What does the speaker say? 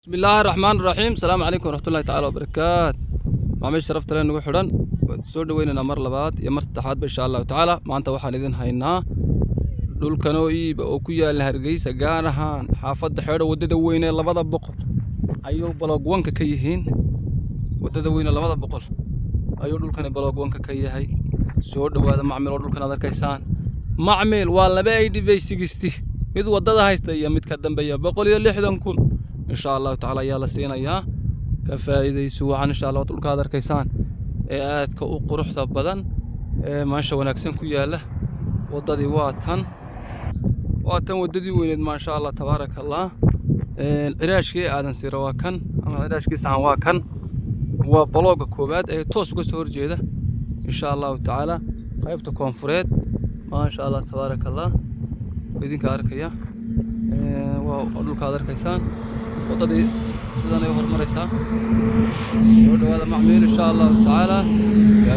Bismi illaahi raxmaan raxiim. Asalaamu calaykum waraxmatullahi tacaala wabarakaat. Macaamiisha sharafta leh nagu xidhan, waan soo dhaweynaynaa mar labaad iyo mar saddexaadba, insha Allahu tacaala. Maanta waxaan idin haynaa dhulkan oo iiba oo ku yaala Hargeysa, gaar ahaan xaafadda Xeedho. Waddada weyn ee 200 ayuu block 1-ka ka yihiin. Waddada weyn ee 200 ayuu dhulkani block 1-ka ka yahay. Soo dhowaada, macmil. Oo dhulkan aad arkaysaan, macmil, waa laba 80 by 60, mid waddada haysta iyo mid ka dambeeya. 160,000, insha Allahu tacaala, ayaa la siinayaa. Ka faa'iidayso wacan, insha Allah. Dhulka aad arkaysaan ee aadka u quruxda badan ee maasha wanaagsan ku yaala, waddadii waa tan, waa tan waddadii weyneed. Maasha Allah, tabaaraka Allah. Ciraashkii Aadan Sira waa kan, ama ciraashkii Saxan waa kan. Waa block-ga koowaad ee toos uga soo horjeeda, insha Allahu tacaala, qaybta koonfureed. Maasha Allah, tabaaraka Allah. Idinka arkaya, waa dhulka aad arkaysaan. Waddadii sidan ay horumaraysaa. Soo dhawaada, macmiil, insha Allahu tacaala. Ka